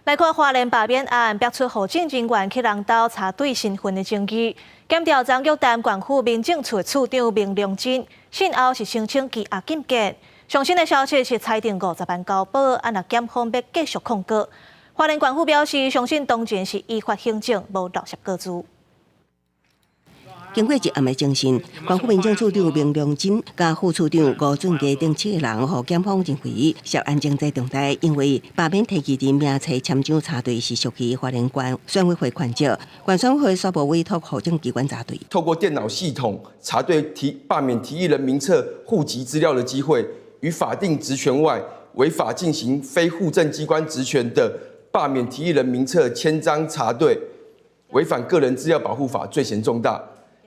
來看花蓮罷免案，爆出戶政人員去人兜查對身份的證據，檢調長約談縣府民政處處長明良珍，訊後是申請羈押禁見。上新的消息是裁定50萬交保，啊若檢方欲繼續控告。花蓮縣府表示，相信當前是依法行政，無漏泄個資。經過一暗的偵訊，縣府民政處長明良珍佮副處長吳俊傑等七个人，予檢方認為涉案偵查重大，因為罷免提議人名冊簽章查對是屬於花蓮縣選委會權責，縣選委會煞無委託戶政機關查對。透過電腦系統查對提罷免提議人名冊戶籍資料的機會，於法定職權外違法進行非戶政機關職權的罷免提議人名冊簽章查對，違反個人資料保護法，罪嫌重大。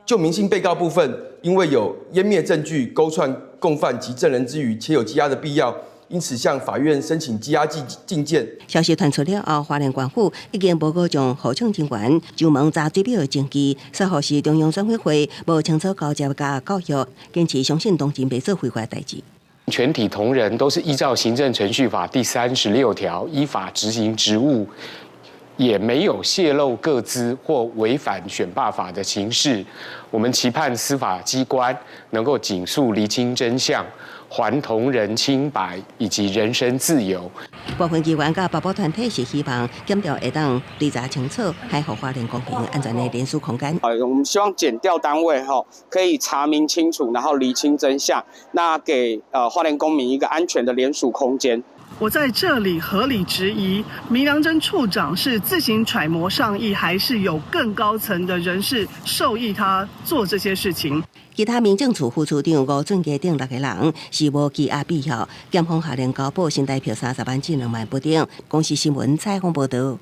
就明姓被告部分，因為有湮滅證據、勾串共犯及證人之虞，且有羈押的必要，因此向法院申請羈押禁見。消息傳出了後，花蓮縣府已經報告將戶政人員上門查水表的證據，說予是中央選委會無清楚交接佮教育，堅持相信當前袂做非法代誌。全體同仁都是依照行政程序法第36條依法執行職務，也沒有洩露個資或違反選罷法的情事。我們期盼司法機關能夠盡速釐清真相，還同仁清白以及人身自由。部分議員佮罷保團體是希望檢調會當追查清楚，還予花蓮公平安全的聯署空間。我們希望檢調單位哈可以查明清楚，然後釐清真相，那給花蓮公民一個安全的聯署空間。我在這裡合理質疑，明良珍處長是自行揣摩上意，還是有更高層的人士授意他做這些事情？其他民政處副處長吳俊傑等六個人是無羈押必要，檢方下令交保新台票30萬至2萬不等。公視新聞採訪報導。